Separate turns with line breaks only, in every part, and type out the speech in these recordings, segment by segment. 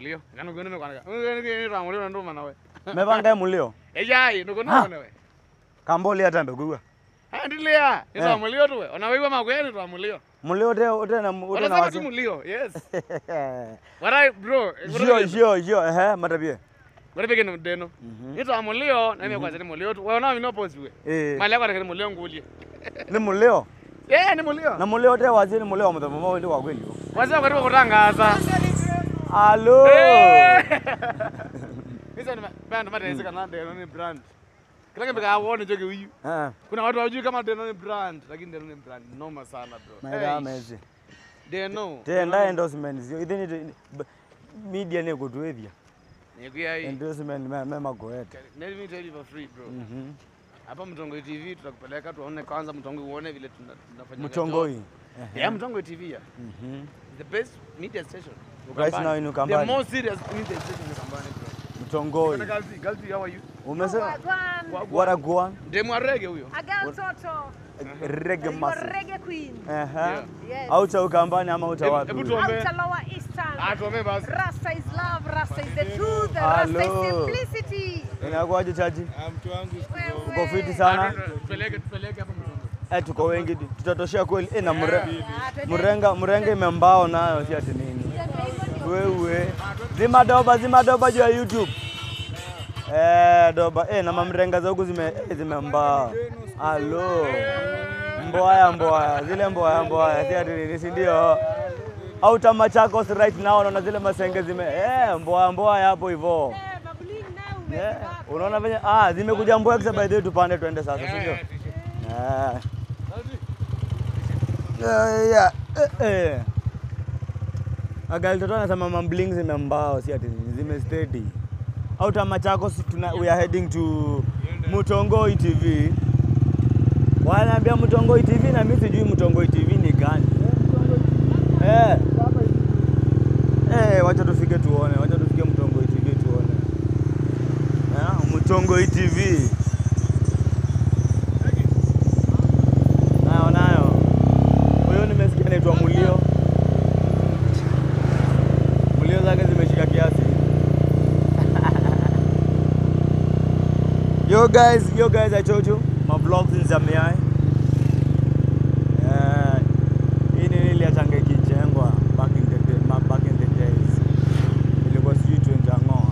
mulio. Ngano gono me kwana. Ngano twa mulio ndo mana we.
Mevanga mulio.
Ejai nukono we.
Kamboli hata mbegugwa.
Endelea. Ni mulio tu we. Ona makweli twa mulio.
Mulio te na ute na
watu mulio. Yes. What bro?
Yo yo matabie.
Ngore peke no deno. Ni twa mulio na mimi kwa zile mulio tu. Wewe na mimi no we. Mali yako ni mulio ngulie.
Ni mulio.
Eh ni mulio.
Na mulio te wazi ni mulio mtamo ndi wa kweli.
Wazi kwa kutangaza.
Alo.
Hizo ni band matezi kana deno ni brand. Kila kitu kaone joke huyu. Kuna watu hawajui kama Deno ni brand, lakini Deno ni brand noma sana bro.
Maida mezi.
Deno.
Tenda endorsement zio. Ideni media ne kutuethia.
Nikuya hii.
Endorsement mema goeta.
Let me tell you for free bro. Hapa Mtongoi TV tutakupeleka tuone kwanza Mtongoi uone vile tunafanya.
Mtongoi.
Yeah, Mtongoi TV ya. The best media station.
Right now in Ukambani.
The most serious media station in Ukambani bro.
Mtongoi.
Galzi, how are you?
Umesema? What a guan.
Demu reggae huyo.
Agal toto.
Reggae massive.
Reggae queen. Yes.
Auta Ukambani ama uta wapi?
Auta Lower Eastern.
Tuombe basi.
Rasta is love, Rasta is the truth, Rasta is simplicity.
Inakuaje chaji?
Mtu wangu
uko fiti sana.
Tupeleke hapa Mtongoi.
Tuko wengi tutatoshea kweli. Na murenga imembao nayo si ati nini. Wewe. Zima doba juu ya YouTube. Doba. Na mamrenga za huku zimembao. Alo. Mboya. Zile mboya. Si ati nini, si ndio? Auta Machakos right now naona zile masenge zime mboya hapo hivyo. Unaona venye zimekuja mboya kisa by the way tupande twende sasa, si ndio? Agali toto anasema mambling zimembao si ati zime steady. Auta Machakos we are heading to Mutongoi TV. Wanaambia Mutongoi TV na mimi sijui Mutongoi TV ni gani. Wacha tufike tuone, wacha tufike Mutongoi TV tuone. Mutongoi TV. Nayo. Huyo nimesikia anaitwa Mulio. Mulio zake zimeshika kiasi. Yo guys, I told you my vlogs in Zambia. Hii ni ile change kijengwa back in the days. Ilikuwa sijui tuenjangoa.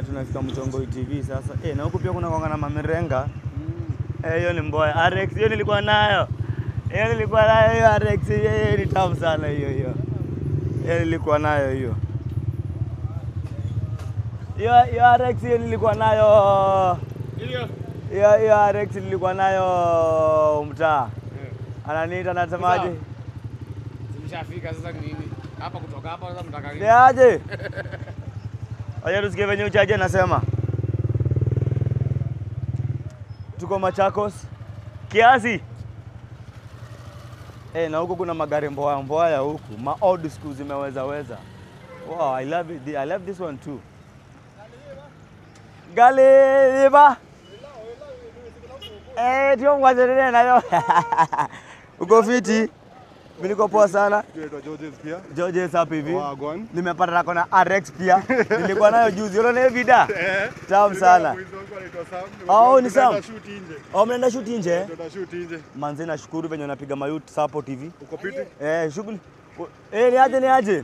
Tunafika Mutongoi TV sasa. Na huku pia kuna kwanga na mamirenga. Hiyo ni mboya. RX hiyo nilikuwa nayo. Hiyo nilikuwa nayo hiyo RX hiyo ni tamu sana hiyo hiyo. Hiyo nilikuwa nayo hiyo. Hiyo RX hiyo nilikuwa nayo. Hiyo RX nilikuwa nayo mtaa. Ananiita anasemaje?
Zimeshafika sasa nini? Hapa kutoka hapa sasa mtaka nini?
Aje. Aje tusikie venye uchaje anasema. Tuko Machakos. Kiasi. Na huko kuna magari mboya huku. Ma old school zimeweza weza. Wow, I love it. I love this one too. Galiba. Tio mwazelele nayo. Uko fiti? Mimi niko poa sana.
Georges pia.
Georges hapa hivi. Nimepata nako na RX pia. Nilikuwa nayo juzi. Unaona hiyo vida? Tamu sana. Oh, ni Sam. Oh, mnaenda shoot nje?
Tunaenda shoot nje.
Manze nashukuru venye unapiga mayut support hivi.
Uko fiti?
Shughuli. Ni aje?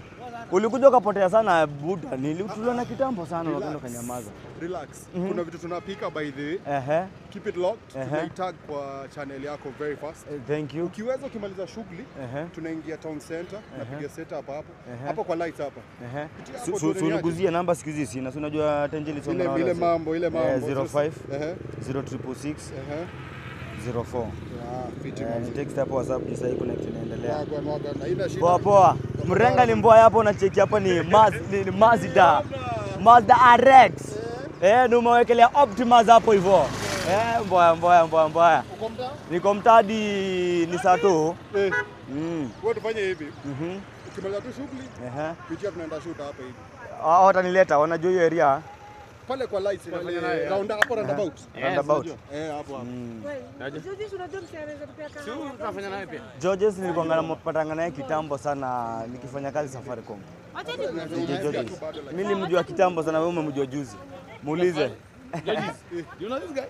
Ulikuja ukapotea sana buda. Nilituliona kitambo sana ukaenda kanyamaza.
Relax. Kuna vitu tunapika by the way. Keep it locked. Tunaitag kwa channel yako very fast.
Thank you.
Ukiweza ukimaliza shughuli, tunaingia town center, napiga setup hapo. Hapo kwa lights hapa.
Suniguzie namba siku hizi sina. Si unajua Tenjeli songa na
ile mambo, ile mambo.
05 0666 04. Ni text hapo WhatsApp juu sasa kuna kitu inaendelea. Poa poa. Mrenga ni mboya hapo na cheki hapa ni Mazda. Mazda RX. Ni umewekelea Optimus hapo hivyo. Mboya.
Uko mtaa?
Niko mtaa ni saa tu.
Wewe tufanye hivi. Ukimaliza tu shughuli, picha tunaenda shoot hapa hivi.
Watanileta, wanajua hiyo area.
Pale kwa lights pale round hapo roundabout.
Roundabout.
Eh, hapo hapo.
Georges, unajua msee anaweza tupea kahawa.
Si tunafanya naye pia.
Georges nilikuwa napatanga naye kitambo sana nikifanya kazi Safaricom.
Acha ni
DJ Georges. Mimi nilimjua kitambo sana, wewe umemjua juzi. Muulize.
Georges, you know this guy?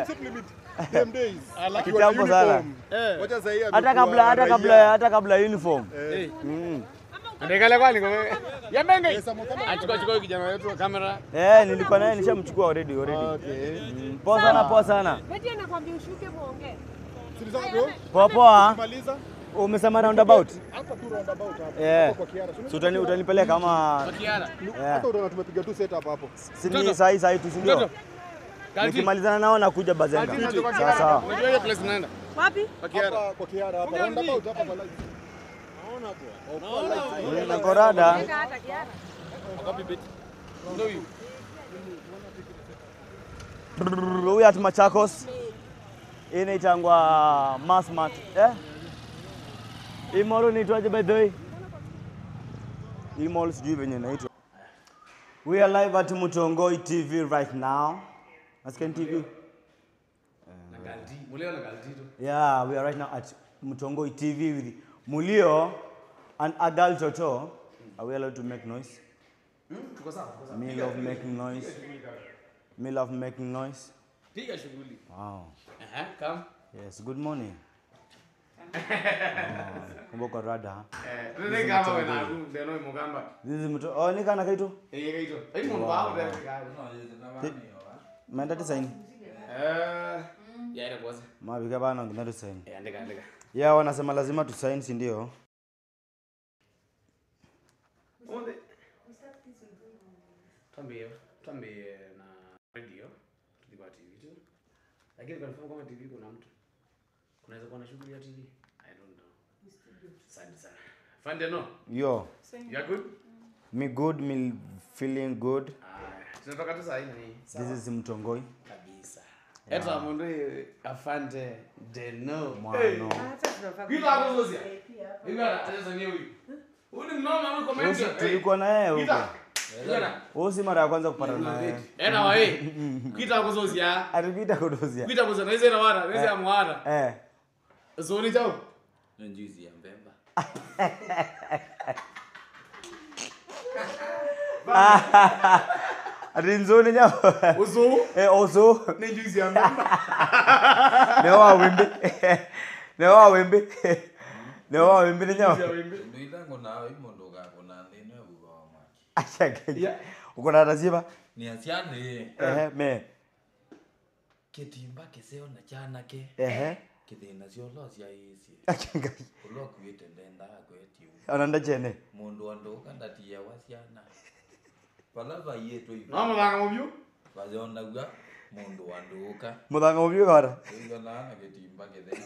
Supplement them days.
Kitambo sana.
Wacha sasa hii
Hata kabla uniform.
Ndekale kwani kwa ya menge. Achukua kijana wetu wa kamera.
Eh, nilikuwa naye nishamchukua already.
Okay.
Poa sana.
Beti anakuambia ushuke muongee.
Siliza bro.
Poa.
Maliza.
Umesema roundabout?
Hapa tu roundabout hapo.
Yeah.
Kwa Kiara.
So utanipeleka kama
kwa Kiara.
Hata utaona tumepiga tu setup hapo.
Si ni sahi tu, si ndio? Nikimalizana nao nakuja Bazenga. Sawa sawa.
Unajua hiyo place naenda?
Wapi?
Kwa Kiara.
Hapa kwa Kiara hapa. Roundabout hapa kwa light.
Naona bwana.
Na Korada.
Hata Kiara.
Wapi beti? Ndio hiyo.
Huyu at Machakos. Inaitangwa Massmart. Eh? Hii mall inaitwaje by the way? Hii mall sijui venye inaitwa. We are live at Mutongoi TV right now. Masken TV.
Na Galdi, Mulio na Galdi tu.
Yeah, we are right now at Mutongoi TV with Mulio and Agal Toto. Are we allowed to make noise?
Tuko sawa, tuko sawa.
Me love making noise. Me love making noise.
Piga shughuli.
Wow.
Come.
Yes, good morning. Kumbuka rada.
Eh, kama wewe na ndio mugamba.
This is mtu. Oh, ni kana kaito?
Eh, kaito. Ai mundu wao ndio.
Menda design.
Eh, ya ile boss.
Mabika bana ndio sign.
Eh, andika.
Yeah, wanasema lazima tu sign, si ndio?
Onde. Tuambie na radio tulikuwa TV tu. Lakini confirm kama TV kuna mtu. Kunaweza kuwa na shughuli ya TV. I don't know. Asante sana. Fande no.
Yo.
You are good?
Me good, me feeling good.
Tunatoka tu saa hii ni.
This is Mutongoi.
Kabisa. Eta mundu afande de no.
Mwano.
Bila kuzozia. Bila atazania huyu. Huyu ni mnoma huyu comment.
Tulikuwa na yeye huko. Wewe si mara ya kwanza kupata naye.
Ena wae. Kita kuzozia.
Alipita kuzozia.
Kita kuzozia. Naize na wara, naize ya mwara.
Eh.
Zoni chao.
Njuzi ya mbemba.
Rinzoni nyao.
Ozo.
Eh, ozo.
Ni njuzi ya mbemba.
Newa wimbi. Newa wimbi. Newa wimbi ni nyao.
Ndio na imondoka kona ndino ya buba wa maki.
Acha. Yeah. Uko na raziba?
Ni asiane.
Eh, me.
Ketimba keseo na chanake.
Eh.
Kithina ciolo cia ici.
Acha.
Ulo kuite ndenda kweti.
Ananda chene.
Mundu andoka ndatia wa ciana. Palava yetu ivo.
No muthanga mubyu.
Vazonagwa mundu wanduka.
Muthanga mubyu kawara.
Igo na ketimba kethe.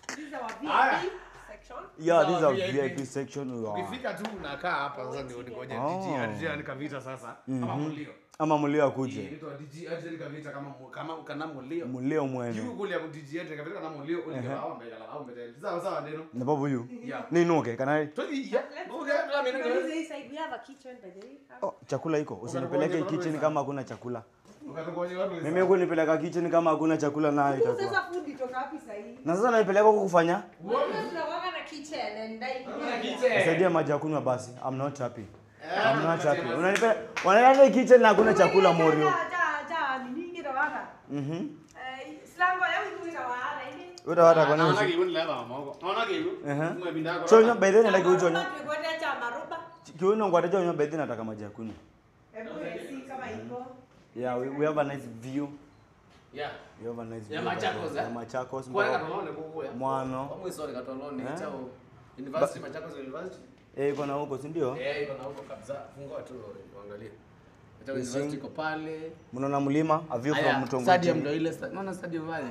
This is our VIP section.
Yeah, this is our VIP section.
Ukifika tu unakaa hapa sasa ndio ningoje DJ DJ anikavita sasa kama Mulio.
Ama Mulio akuje.
Inaitwa DJ DJ nikavita kama kana Mulio.
Mulio mwene.
Yuko kule ya DJ yetu nikavita kana Mulio ulikaa mbele la au mbele. Sawa sawa ndio.
Na babu yu.
Yeah.
Ni nuke kana.
Tuji yeah. Okay, mimi
ni. We have a kitchen by the way.
Oh, chakula iko. Usinipeleke kitchen kama hakuna chakula.
Mimi
Mimi huko nipeleka kitchen kama hakuna chakula nayo itakuwa.
Sasa food itoka wapi sasa hii?
Na sasa naipeleka huko kufanya?
Tunawanga na kitchen and dining.
Nisaidie maji ya kunywa basi. I'm not happy. I'm not happy. Unanipeleka wanaleta kitchen na hakuna chakula Morio.
Ja, ni nyingi tawara.
Mhm.
Eh, slango ya wiku tawara ini.
Utawara kwa nini?
Naona kiu ni leva mama. Naona kiu. Mwebinda kwa.
Chonyo by then nataka uchonyo.
Tukwenda cha maruba.
Kiuno ngwate chonyo by then nataka maji ya kunywa.
Hebu si kama iko.
Yeah, we have a nice view.
Yeah.
We have a nice view.
Yeah, Machakos.
Yeah, Machakos.
Kwa katolone kukuya.
Mwano.
Kwa mwisori katolone chao. University Machakos University.
Eh, iko na huko, si ndio?
Eh, iko na huko kabisa. Fungua tu uangalie. Machakos University iko pale.
Mnaona mlima, a view from Mutongoi.
Stadium ndio ile. Naona stadium pale.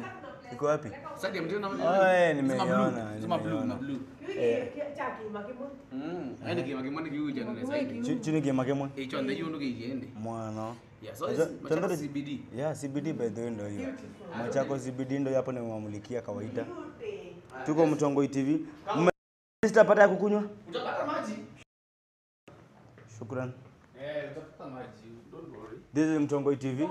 Iko wapi?
Stadium ndio naona.
Eh, nimeiona.
Zima blue na blue.
Eh. Cha kimakimwe.
Aende kimakimwe kiuja ndio zaidi.
Chini kimakimwe.
Hicho ndio ndio kiende.
Mwana.
Yeah, so it's Machakos CBD.
Yeah, CBD by the way ndio hiyo. Machakos CBD ndio hapo nimewamulikia kawaida. Tuko Mutongoi TV. Sitapata ya kukunywa?
Utapata maji.
Shukran.
Utafuta maji. Don't worry.
This is Mtongoi TV.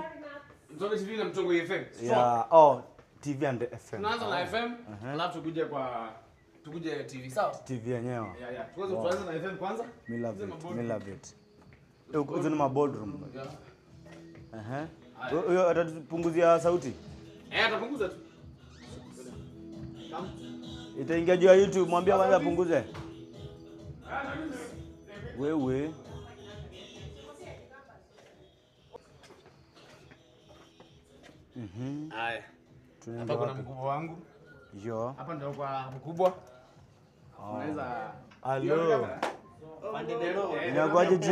Mtongoi TV na Mtongoi FM.
Yeah. Oh, TV and FM.
Tunaanza na FM, alafu tukuje kwa tukuje TV. Sawa?
TV yenyewe.
Yeah. Tuanze na FM kwanza.
Me love it. Me love it. Hizo ni ma boardroom.
Yeah.
Huyo atatupunguzia sauti?
Atapunguza tu.
Itaingia juu ya YouTube, mwambie kwanza apunguze. Wewe.
Haya. Hapa kuna mkubwa wangu.
Yo.
Hapa ndio kwa mkubwa. Unaweza.
Hello. Inakuaje ji?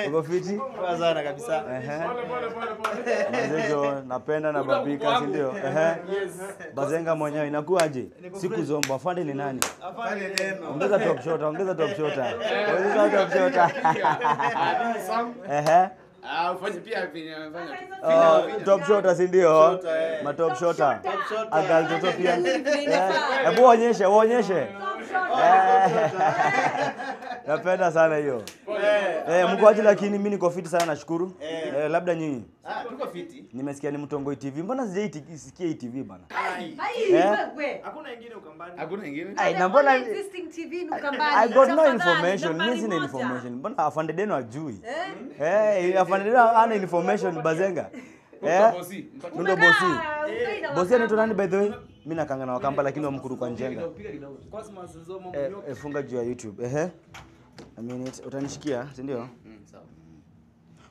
Uko fiti?
Poa sana kabisa.
Pole pole pole pole.
Mzejo napenda na babika, si ndio?
Yes.
Bazenga mwenyewe inakuaje? Siku zomba afande ni nani?
Afande neno.
Ongeza top shot, ongeza top shot. Ongeza top shot.
Ufanye pia fanya.
Top shot si ndio? Ma top shot. Agal toto pia. Hebu onyeshe, onyeshe. Napenda sana hiyo. Mko aje lakini mimi niko fiti sana nashukuru. Labda nyinyi.
Tuko fiti.
Nimesikia ni Mtongoi TV. Mbona sijaisikia hii TV bana?
Wewe.
Hakuna nyingine Ukambani.
Hakuna nyingine.
Ai, na mbona
existing TV ni Ukambani?
I got no information. Mimi sina information. Mbona afande Deno ajui? Afande Deno ana information Bazenga.
Bosi.
Ndo bosi. Bosi anaitwa nani by the way? Mimi nakanga na Wakamba lakini wa Mkuru kwa Njenga. Funga juu ya YouTube. A minute utanishikia, si ndio?
Sawa.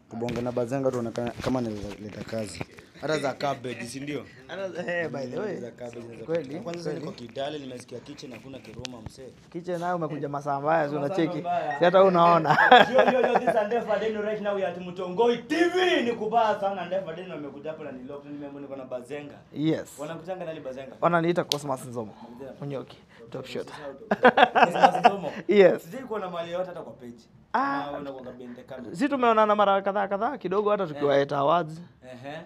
Kubonga na Bazenga tuonekana kama nileta kazi. Hata za cabbage, si ndio?
By the way.
Za cabbage.
Kweli.
Kwanza sasa niko Kidale nimesikia kitchen hakuna kiroma msee.
Kitchen nayo umekuja masaa mbaya, si unacheki. Si hata unaona.
Yo this Ndefa Deno right now we are at Mtongoi TV. Ni kubaya sana Ndefa Deno amekuja hapa na ni lock nimeona niko na Bazenga.
Yes.
Wanakutanga nani Bazenga?
Wananiita Cosmas Nzomo. Munyoki. Top shot.
Cosmas Nzomo.
Yes.
Sijui kuona mali yote hata kwa page. Si
tumeonana mara kadhaa kidogo hata tukiwa at awards.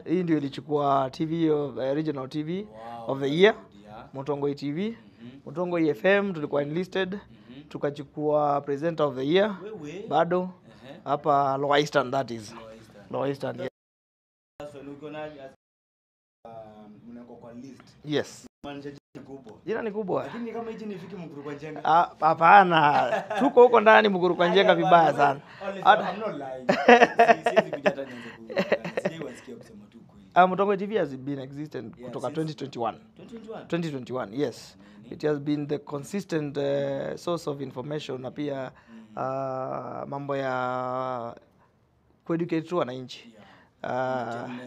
Hii ndio ilichukua TV of regional TV of the year. Mtongoi TV, Mtongoi FM tulikuwa enlisted. Tukachukua presenter of the year. Bado hapa Lower Eastern, that is. Lower Eastern. Yeah.
Mnako kwa list.
Yes. Jina ni kubwa.
Lakini kama hichi nifiki Mkuru kwa Njenga.
Hapana. Tuko huko ndani Mkuru kwa Njenga vibaya sana.
I'm not lying. Siwezi kuja hata nianze ku. Sijai kusema tu kweli.
Mtongoi TV has been existent kutoka 2021. 2021, yes. It has been the consistent source of information na pia mambo ya kueducate wananchi.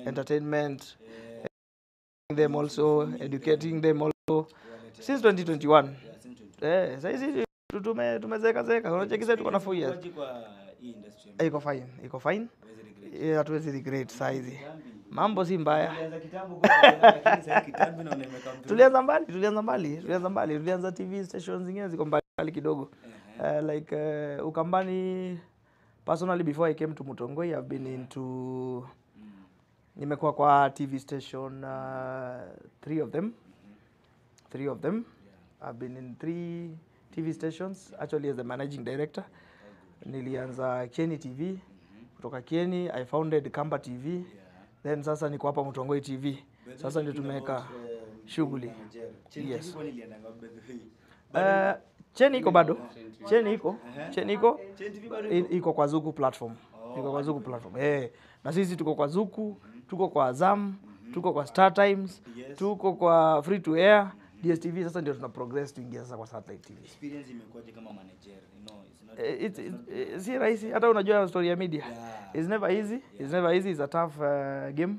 Entertainment. Them also educating them also since 2021. Sasa tumezeka zeka. Unacheki sasa tuko na 4 years. Iko fine, iko fine. Hatuwezi regret sasa hizi. Mambo si mbaya.
Tulianza kitambo lakini sasa kitambo naona imekaa.
Tulianza mbali. Tulianza TV stations zingine ziko mbali kidogo. Like Ukambani personally before I came to Mtongoi I've been into nimekuwa kwa TV station 3 of them. 3 of them. I've been in 3 TV stations actually as the managing director. Nilianza Kieni TV. Kutoka Kieni I founded Kamba TV. Then sasa niko hapa Mtongoi TV. Sasa ndio tumeweka shughuli. Yes. Cheni iko bado. Cheni iko. Iko kwa Zuku platform. Iko kwa Zuku platform. Na sisi tuko kwa Zuku, tuko kwa Azam, tuko kwa Star Times, tuko kwa Free to Air, DSTV. Sasa ndio tuna progress tuingia sasa kwa satellite TV.
Experience imekuwaje kama manager? You know, it's not
si rahisi. Hata unajua story ya media. It's never easy. It's never easy. It's a tough game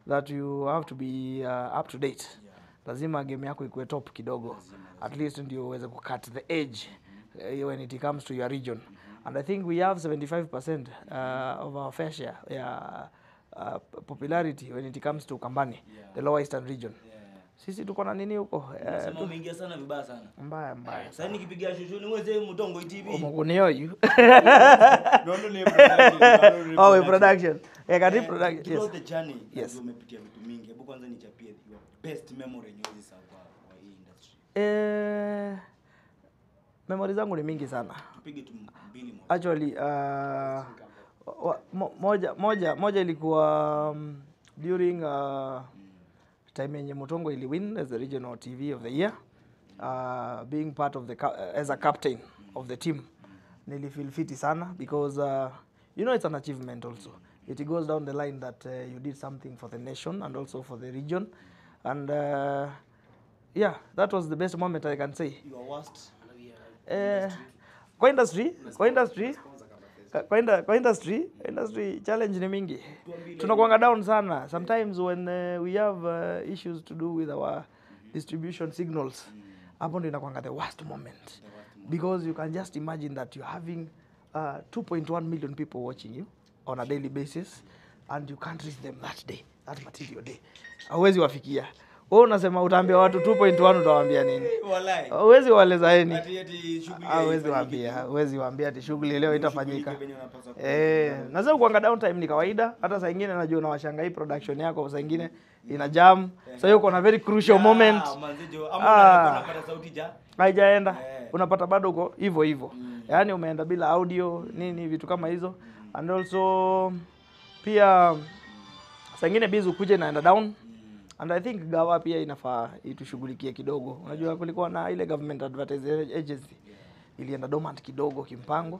that you have to be up to date. Lazima game yako ikuwe top kidogo. At least ndio uweze ku cut the edge when it comes to your region. And I think we have 75% of our fair share popularity when it comes to Ukambani, the Lower Eastern region. Sisi tuko na nini huko?
Sema umeingia sana vibaya sana.
Mbaya mbaya.
Sasa nikipigia shushu ni wewe Mtongoi TV.
Mgoneo yu.
No ni production.
Oh, production. Kati production.
Yes. The journey. Yes. Umepitia vitu mingi. Hebu kwanza nichapie your best memory yenye hizi kwa hii industry.
Memory zangu ni mingi sana.
Tupige tu mbili moja.
Actually moja ilikuwa during time yenye Mutongo ili win as the regional TV of the year, being part of the as a captain of the team, nili feel fiti sana because you know, it's an achievement also. It goes down the line that you did something for the nation and also for the region, and yeah, that was the best moment I can say.
Your worst?
Kwa industry challenge ni mingi. Tunakuanga down sana. Sometimes when we have issues to do with our distribution signals, hapo ndio inakuanga the worst moment. Because you can just imagine that you're having 2.1 million people watching you on a daily basis, and you can't reach them that day, that material day. Hauwezi wafikia. Wewe unasema utaambia watu 2.1, utawaambia nini?
Walai.
Huwezi waeleza nini?
Ati shughuli
Huwezi waambia, huwezi waambia ati shughuli leo itafanyika. Na sasa kuanga downtime ni kawaida. Hata saa nyingine najua unawashangaa hii production yako, saa nyingine ina jam. Sasa hiyo kuna very crucial moment.
Ama unapata sauti ja
haijaenda. Unapata bado uko hivyo hivyo. Yaani umeenda bila audio nini vitu kama hizo. And also pia saa nyingine busy ukuje naenda down. And I think gawa pia inafaa itushughulikie kidogo. Unajua kulikuwa na ile government advertising agency ilienda dormant kidogo kimpango.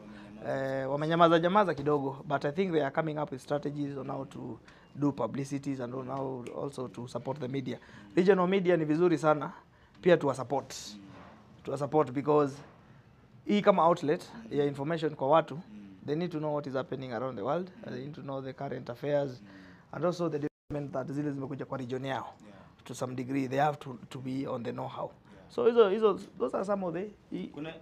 Wamenyamaza jamaza kidogo, but I think they are coming up with strategies on how to do publicities and on how also to support the media. Regional media ni vizuri sana pia tuwa support. Tuwa support because hii kama outlet ya information kwa watu, they need to know what is happening around the world, they need to know the current affairs and also the that zile zimekuja kwa region yao. To some degree they have to be on the know how. So hizo those are some of the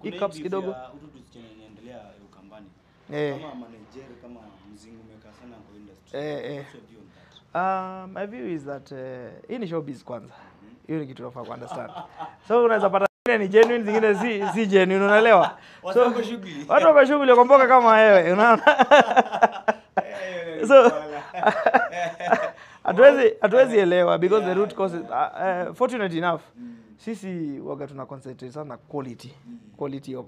hiccups kidogo.
Kuna inaendelea Ukambani. Kama manager, kama mzingu umekaa sana kwa industry. What's your view on that?
My view is that hii ni showbiz kwanza. Hiyo ni kitu unafaa ku understand. So unaweza pata zingine ni genuine, zingine si genuine, unaelewa?
So
watu wako shughuli wakomboka kama wewe, unaona? So hatuwezi elewa because the root cause is, fortunate enough sisi waga tuna concentrate sana quality of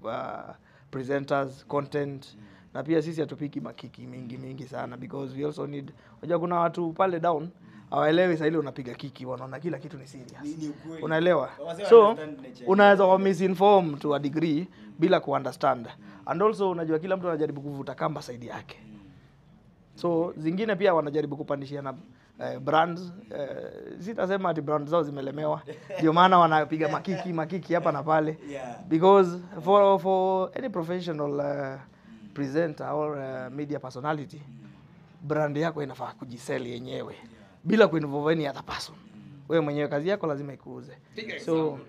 presenters, content, na pia sisi hatupiki makiki mingi sana because we also need, unajua kuna watu pale down hawaelewi sasa ile unapiga kiki, wanaona kila kitu ni serious, unaelewa? So unaweza wa misinform to a degree bila ku understand, and also unajua kila mtu anajaribu kuvuta kamba side yake. So zingine pia wanajaribu kupandishiana brands, sitasema ati brands zao zimelemewa ndio maana wanapiga makiki hapa na pale. Because for any professional presenter or media personality, brand yako inafaa kujisell yenyewe bila kuinvolve any other person. Wewe mwenyewe kazi yako lazima ikuuze. So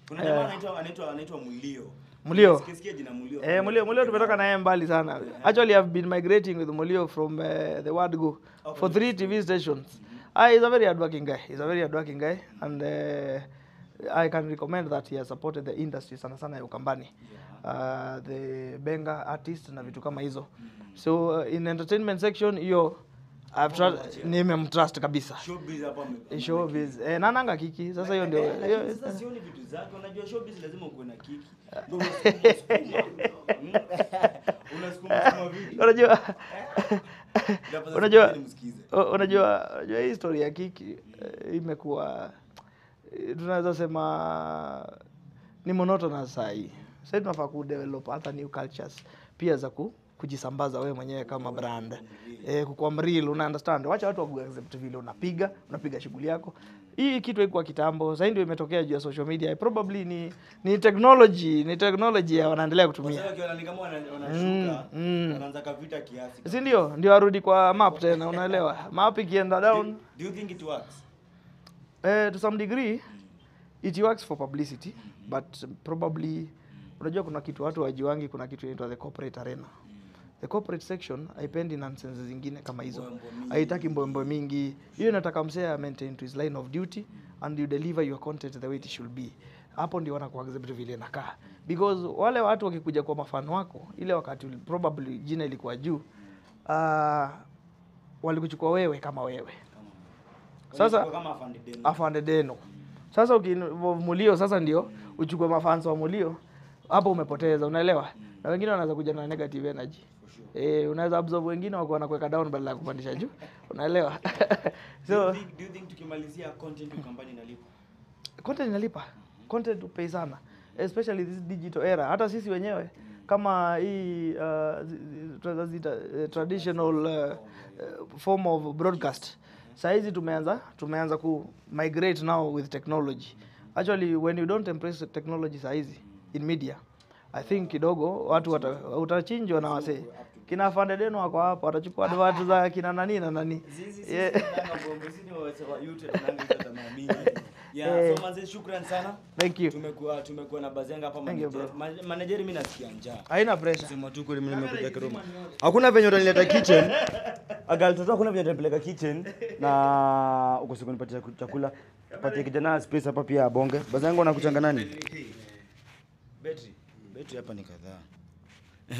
kuna jamaa anaitwa Mulio.
Mulio.
Sikisikia jina Mulio.
Mulio tumetoka naye mbali sana. Actually I've been migrating with Mulio from the word go for 3 TV stations. He's a very hardworking guy. He's a very hardworking guy, and I can recommend that he has supported the industry sana sana ya Ukambani. The benga artist na vitu kama hizo. So in entertainment section hiyo nimemtrust kabisa.
Showbiz hapa
showbiz. Nananga kiki. Sasa hiyo ndio.
Sasa sioni vitu zake. Unajua showbiz lazima uwe na kiki. Ndio unasukuma. Unasukuma vitu.
Unajua hii story ya kiki imekuwa, tunaweza sema ni monotonous sasa hii. Sasa tunafaa ku develop hata new cultures pia za kujisambaza wewe mwenyewe kama brand. Kukuwa mreal, una understand. Wacha watu wa accept vile unapiga shughuli yako. Hii kitu haikuwa kitambo. Sasa ndio imetokea juu ya social media. Probably ni technology, ni technology ya wanaendelea kutumia.
Sasa ukiona ni kama wanashuka, wanaanza kavita kiasi.
Si ndio? Ndio arudi kwa map tena, unaelewa? Map ikienda down.
Do you think it works?
To some degree it works for publicity, but probably unajua kuna kitu watu wajiwangi, kuna kitu inaitwa the corporate arena. The corporate section haipendi nonsense zingine kama hizo. Haitaki mbombo mingi. Hiyo inataka msee maintain to his line of duty and you deliver your content the way it should be. Hapo ndio wanakuaccept vile inakaa. Because wale watu wakikuja kwa mafano wako, ile wakati probably jina ilikuwa juu, walikuchukua wewe kama wewe. Sasa
kama Afande Deno.
Sasa ukinvolve Mulio sasa ndio uchukue mafans wa Mulio. Hapo umepoteza, unaelewa? Na wengine wanaweza kuja na negative energy. Sure. Unaweza absorb wengine wako wanakuweka down badala ya kupandisha juu. Unaelewa? So
do you think tukimalizia content Ukambani inalipa?
Content inalipa. Content pay sana. Especially this digital era. Hata sisi wenyewe kama hii traditional form of broadcast. Saizi tumeanza ku migrate now with technology. Actually when you don't embrace technology saizi in media, I think kidogo watu utachinjwa na wasee. Kina Afande Deno wako hapa watachukua advert za kina nani na nani.
Yeah, so manze shukrani sana.
Thank you.
Tumekuwa na Bazenga hapa manager. Manager mimi nasikia njaa.
Haina pressure.
Sema tu kweli mimi nimekuja Kiroma. Hakuna venye utanileta kitchen. Agal toto hakuna venye utanipeleka kitchen na ukose kunipatia chakula. Patie kijana space hapa pia abonge. Bazenga wanakuchanga nani? Betri. Betri hapa ni kadhaa.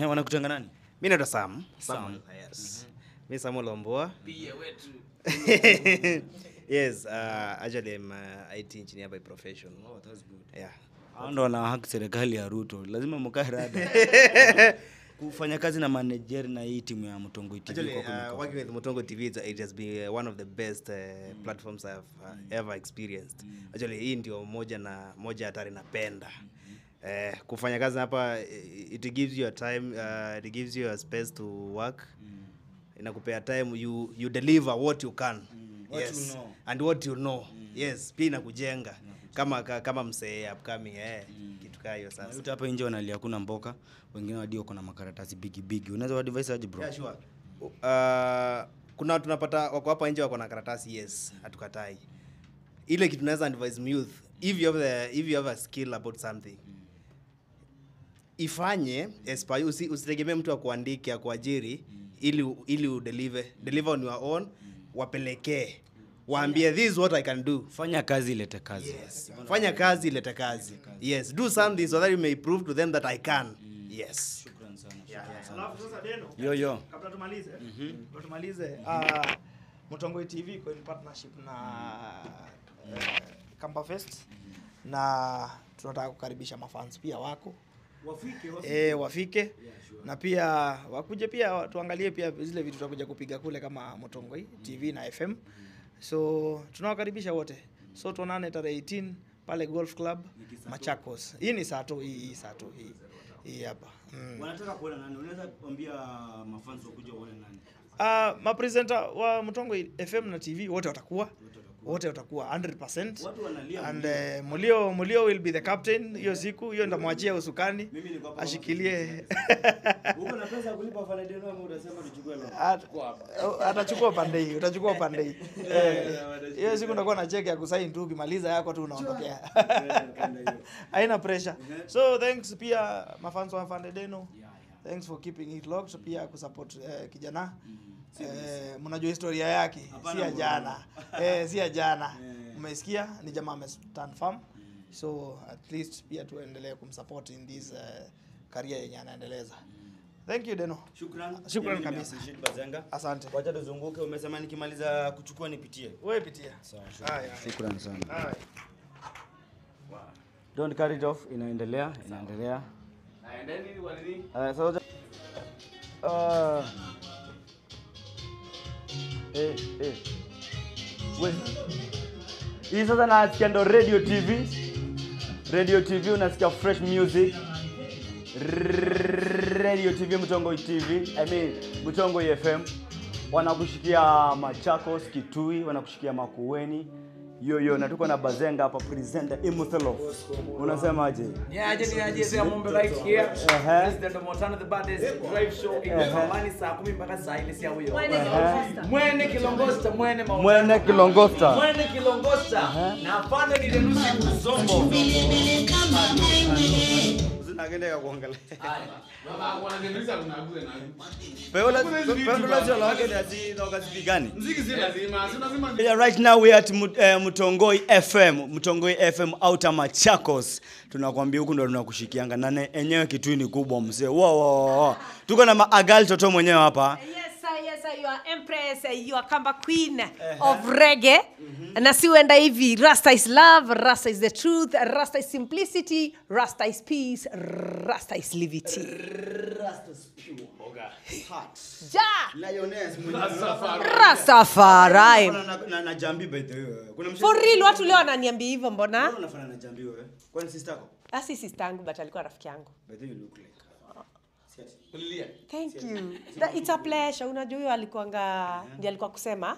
Wanakuchanga nani?
Mimi naitwa Sam. Sam. Yes. Mimi Samuel Omboa. Pia wetu. Yes, actually I'm IT engineer by profession.
Oh, that's good.
Yeah.
Hao ndo wana hack serikali ya Ruto. Lazima mkae rada. Kufanya kazi na manager na hii timu ya Mutongoi TV.
Actually, working with Mutongoi TV it has been one of the best platforms I've ever experienced. Actually hii ndio moja hatari napenda. Kufanya kazi hapa it gives you a time, it gives you a space to work. Inakupea time you deliver what you can.
What
yes.
You know.
And what you know. Yes, pia inakujenga kama msee upcoming kitu kama hiyo sasa.
Yote hapa nje wanalia kuna mboka, wengine wadio wako na makaratasi bigi bigi. Unaweza advise aje bro?
Yeah, sure. Kuna tunapata wako hapa nje wako na karatasi, yes, hatukatai. Ile kitu tunaweza advise youth, if you have a skill about something, ifanye as per usitegemee mtu akuandike akuajiri ili udeliver, deliver on your own, wapelekee. Waambie this is what I can do.
Fanya kazi ilete kazi.
Yes. Fanya kazi ilete kazi. Yes, do something so that you may prove to them that I can. Yes.
Shukrani sana.
Yeah.
Alafu sasa Deno.
Yo.
Kabla tumalize. Tumalize. Mutongoi TV iko in partnership na Kamba Fest. Na tunataka kukaribisha mafans pia wako. Wafike. Wafike. Yeah, sure. Na pia wakuje pia tuangalie pia zile vitu tutakuja kupiga kule kama Mutongoi TV na FM. So tunawakaribisha wote. So tuonane tarehe 18 pale Golf Club Machakos. Hii ni saa tu hii saa tu hii. Hii hapa.
Wanataka kuona nani? Unaweza kuambia mafans wakuje waone nani?
Ma presenter wa Mutongoi FM na TV wote watakuwa. Wote watakuwa 100%.
Watu wanalia.
And Mulio will be the captain hiyo siku. Hiyo ndamwachia usukani. Ashikilie.
Uko na pesa kulipa Afande Deno ama utasema tuchukue loan?
Atachukua pande hii, utachukua pande hii. Hiyo siku ndakuwa na check ya kusign tu, ukimaliza yako tu unaondokea. Haina pressure. So thanks pia mafans wa Afande Deno. Thanks for keeping it locked, pia kusupport kijana. Mnajua historia yake, si ya jana. Si ya jana. Umesikia ni jamaa ame stand firm. So at least pia tuendelee kumsupport in this career yenye anaendeleza. Thank you Deno. Shukran kabisa. Asante.
Wacha tuzunguke, umesema nikimaliza kuchukua nipitie.
Wewe pitia.
Sawa. Shukran sana. Don't cut it off, inaendelea.
Naendeni walini.
Sasa We. Hii sasa nasikia ndo Radio TV. Radio TV unasikia fresh music. Radio TV Mutongoi TV, I mean Mutongoi FM. Wanakushikia Machakos, Kitui, wanakushikia Makueni. Yo, na tuko na Bazenga hapa presenter Imuthelov. Unasemaje?
Niaje sasa Mombe right here. President Motano the baddest drive show in Kambani saa 10 mpaka saa 4 sia huyo. Mwene Kilongosta, mwene Motano.
Mwene Kilongosta.
Mwene Kilongosta. Na afande ni Denusi Kuzombo.
Zinaendelea kuangalia.
Baba wananiuliza kuna na.
Peola wake ni ati wakazipigani.
Muziki si lazima, si lazima.
Yeah, right now we are at Mutongoi FM, Mutongoi FM outer Machakos. Tunakwambia huku ndo tunakushikianga na enyewe Kitui ni kubwa mzee. Wow. Tuko na Maagal Toto mwenyewe hapa.
Yes, I Yes, I, your empress, your Kamba queen of reggae. Na si uenda hivi, Rasta is love, Rasta is the truth, Rasta is simplicity, Rasta is peace, Rasta is liberty.
Rasta is pure. Heart.
Ja!
Lioness mwenye.
Rastafari.
Na Jambi by the way. Kuna
For real, watu leo wananiambia hivyo mbona?
Mbona unafanana na Jambi wewe? Kwani sister yako?
Asi sister yangu but alikuwa rafiki yangu.
By the way you look like.
Thank you. It's a pleasure. Unajua huyo alikuanga ndiye alikuwa kusema.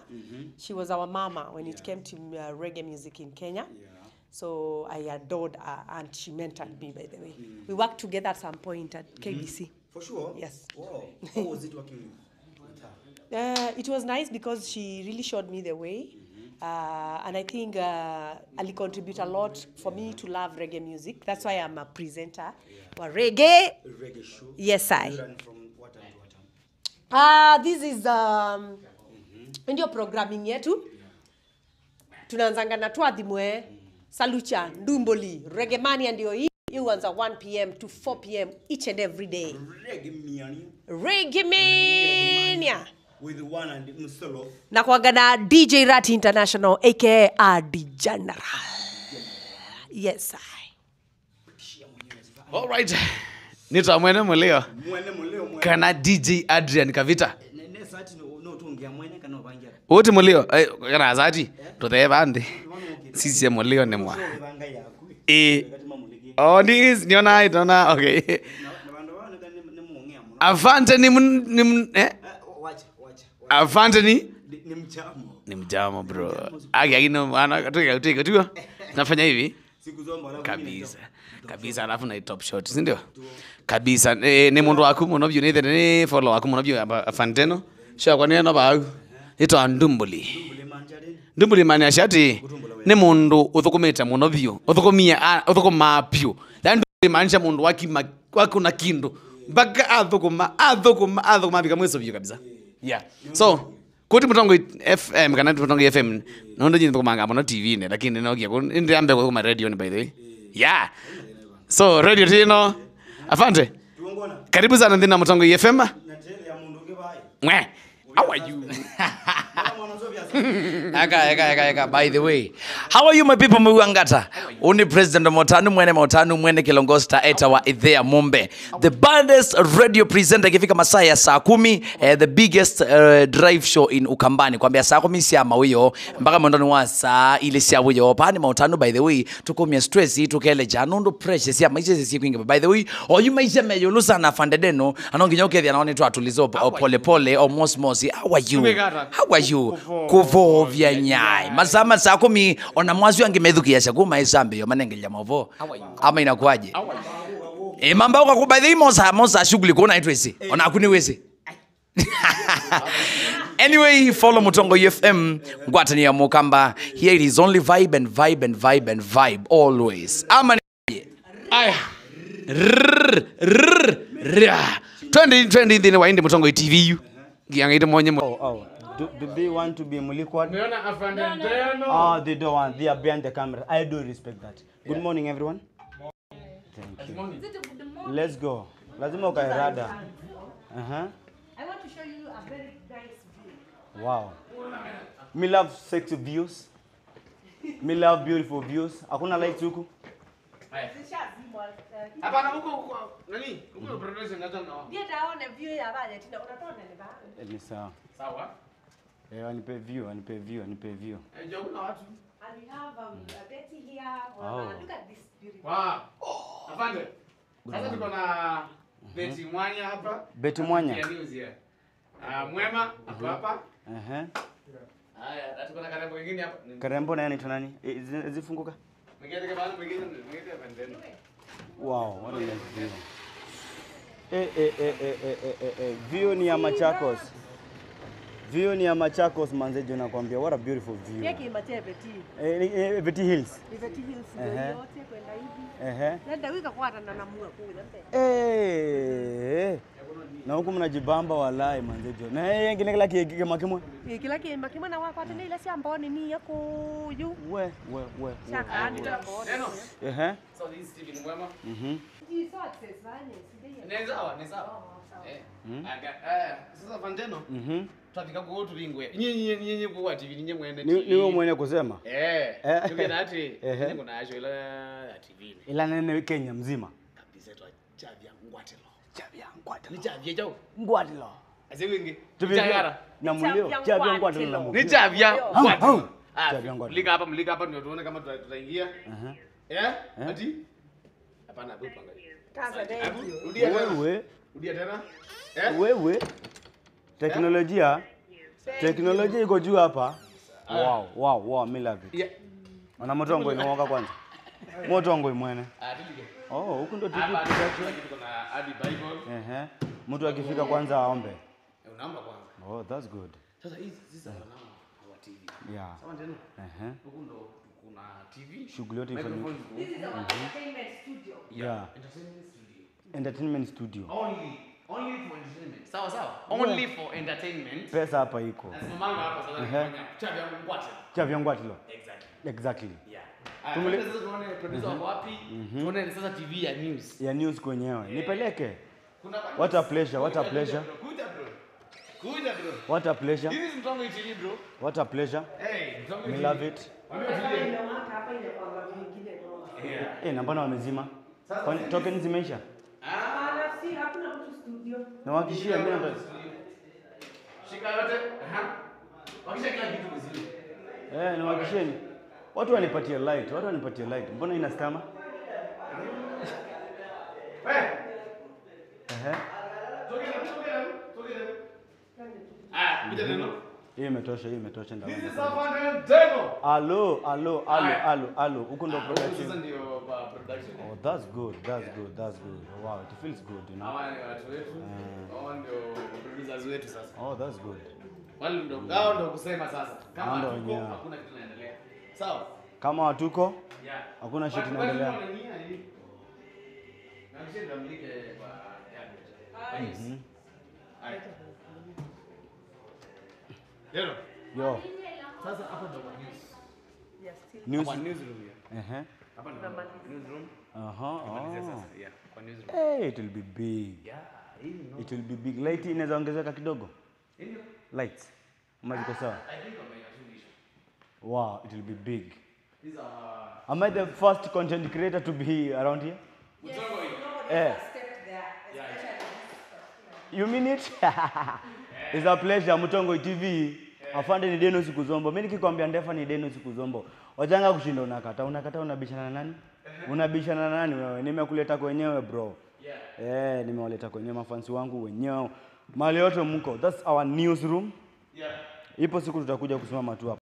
She was our mama when it came to reggae music in Kenya. So I adored her and she mentored me, by the way. We worked together at some point at KBC.
For sure?
Yes.
Wow. How was it working with her?
It was nice because she really showed me the way. And I think Ali contribute a lot for me to love reggae music. That's why I'm a presenter. Yeah. Reggae.
Reggae show.
Yes, I.
You run from what time to what time?
This is ndio programming yetu. Tunaanzanga na twadhimwe, Salucha, Ndumboli, Reggae Mania ndio hii. Huanza 1 p.m. to 4 p.m. each and every day.
Reggae Mania.
Reggae Mania.
With one and Msolo.
Na kuaga na DJ Rat International aka RD General. Yes, I.
All right. Nita mwene mulio.
Mwene mulio mwene.
Kana DJ Adrian Kavita.
Ne sati no tuongea mwene kana ubangia.
Wote mulio. Kana azati. Tuthe bandi. Sisi mulio ni mwa. Eh. Oh, this niona itona okay. Avante ni eh? Avante ni
mjamo.
Ni mjamo bro. Agi agino ana tuka tuka. Nafanya hivi.
Siku zomba alafu
kabisa. Kabisa alafu na top shot, si ndio? Kabisa ni mundu waku muno byo ni follow waku muno byo afanteno. Sha kwa neno ba. Ito Ndumbuli. Ndumbuli mani ashati ni mundu uthukumite muno byo. Uthukumia uthukuma pyo. Yaani Ndumbuli maanisha mundu waki na kindu. Mpaka athukuma bika mweso byo kabisa. Yeah. So kuti Mutongo FM kana Mutongo FM nondo jini kumanga mono TV ne lakini nokia ndi ambe kwa radio ni by the way. Yeah. So radio tino afante. Karibu sana ndina Mutongo FM. Mwe. How are you?
Aka by the way. How are you my people Muangata? Only President Motanu mwene Motanu mwene Kilongosta eta wa Ithea Mombe. The baddest radio presenter ikifika masaa ya saa 10, the biggest drive show in Ukambani. Kwambia saa 10 si ama huyo mpaka mwendoni wa saa ile si huyo. Pani Motanu by the way tukomia stress tukele janondo pressure si ama hizo si kwingi. By the way, oyu maisha meyolusa na fandedeno anonginyoke thia naone tu atulizo pole pole o mos mos. How are you? How are you? Kuvovya nyai. Masama saa 10 ona mwazi wange medhukia shakuma isambe yo manengelia mavo. Ama inakuaje? Mamba uko by the mosa mosa shughuli kuona itwezi. Ona hakuniwezi. Anyway, follow Mutongo FM Ngwatani ya Mukamba. Here it is only vibe and vibe and vibe and vibe always. Ama
aya. Twendi ndine waende Mutongo TV yu. Giangaite monye.
Oh. Do they want to be mulikwad?
No.
Oh, they don't want. They are behind the camera. I do respect that. Good morning, everyone. Thank you. Let's go. Lazima ukae rada.
I want to show you a very nice view.
Wow. Me love sexy views. Me love beautiful views. Hakuna lights huku?
Hapana huko nani? Huko production hata na.
Ndiye taone view ya baje tena unatona ni ba.
Ni sawa.
Sawa.
Anipe view, anipe view, anipe view.
Ndio kuna watu.
And we have Betty here.
Oh.
Look at this beautiful.
Wow. Afande. Sasa tuko na Betty Mwanya hapa.
Betty Mwanya.
Mwema hapo hapa. Haya, tuko na Karembo mwingine hapa.
Karembo naye anaitwa nani? Zifunguka.
Mwingine kama mwingine afande.
Wow, what a nice view. View ni ya Machakos. View ni ya Machakos manzejo nakwambia. What a beautiful view.
Yake mache Betty.
Betty Hills.
Betty Hills ndio yote kwenda hivi. Nenda wika kwa na namua kuja
mbe. Na huku mnajibamba walai manzejo. Na yeye ngine kila kima kimwe.
Kila kima kimwe na wako atene ile si amboni ni yako yu.
We.
Shaka ni amboni.
So this is Steven Mwema.
Ni sawa sasa.
Ni sawa, ni sawa. Sasa Fanteno. Tutafika kwa tubingwe. Nyinyi nyinyi kwa TV nyinyi mwene
TV. Ni wewe mwene kusema?
Eh. Tuke ati nyinyi kuna asho ila ya TV.
Ila nene Kenya mzima.
Kabisa tu chavya ngwatelo.
Chavya ngwatelo.
Ni chavya chao.
Ngwatelo.
Azewingi. Chagara.
Na mulio chavya ngwatelo na.
Ni chavya ngwatelo. Ah, mlika hapa ndio tuone kama tutaingia. Eh? Ati? Hapana, hebu tuangalie.
Kaza ndio.
Rudia tena.
Wewe.
Rudia tena. Eh?
Wewe. Teknolojia. Teknolojia iko juu hapa. Wow, wow, wow, me love it.
Yeah.
Ana motongo inaoka kwanza. Motongo imwene.
Ah, tilike.
Oh, huku ndo TV
production. Tuko na hadi Bible.
Ehe. Mtu akifika kwanza aombe.
Unaomba kwanza.
Oh, that's good.
Sasa hizi sasa wanaona wa TV.
Yeah.
Sawa tena.
Ehe.
Huku ndo kuna TV.
Shughuli yote ifanyike.
This is our entertainment studio.
Yeah.
Entertainment studio.
Entertainment studio.
Only for entertainment. Sawa sawa. Only for entertainment.
Pesa hapa iko.
Nasimamanga hapa sasa nifanya chavya ngwatelo.
Chavya ngwatelo.
Exactly.
Exactly.
Yeah. Tumule sasa tuone producer wako wapi? Tuone sasa TV ya news.
Ya news kwenyewe. Nipeleke.
Kuna
What a pleasure, what a pleasure.
Kuja bro. Kuja bro.
What a pleasure.
This is Mtongoi TV bro.
What a pleasure.
Hey, Mtongoi
We
TV.
love it.
Yeah.
Eh, na mbona wamezima? Kwani token zimeisha?
Ah, si hakuna mtu studio.
Na wakishia mimi ndo.
Shika yote. Aha. Wakisha kila kitu vizuri.
Eh, na wakisheni. Watu wanipatie light, watu wanipatie light. Mbona ina stama?
Eh.
Ehe.
Toke. Ah, kuja tena.
Hii imetosha, hii imetosha ndani.
This is Fanteno.
Alo, alo, alo, alo, alo. Huko ndo production.
Sasa ndio production.
Oh, that's good. That's good. That's good. Wow, it feels good, you know.
Hawa ni watu wetu. Hawa ndio producers wetu sasa.
Oh, that's good.
Wale ndio hao ndio kusema sasa. Kama hatuko hakuna kitu kinaendelea. Sawa?
Kama hatuko,
yeah,
hakuna shit inaendelea.
Na kisha ndamlike kwa ya. Leo.
Yo.
Sasa hapa ndo news.
Yes,
news.
Hapa newsroom ya.
Ehe.
Hapa ndo newsroom.
Aha.
Sasa, yeah, kwa newsroom.
Hey, it will be big.
Yeah, hii no.
It will be big. Light inaweza ongezeka kidogo.
Ndio.
Lights. Ama ziko sawa?
I think wameyashunisha.
Wow, it will be big.
These are
Am I the first content creator to be around here?
Yes.
Eh.
Step there, especially
yeah. You mean it? It's a pleasure, Mtongoi TV. Afande ni Deno siku zombo. Mimi nikikwambia ndefa ni Deno siku zombo. Wajanga kushinda unakata, unakata unabishana na nani? Unabishana na nani wewe? Nimekuleta kwenyewe bro.
Yeah.
Eh, nimewaleta kwenyewe mafansi wangu wenyewe. Mali yote mko. That's our newsroom.
Yeah.
Ipo siku tutakuja kusimama tu hapa.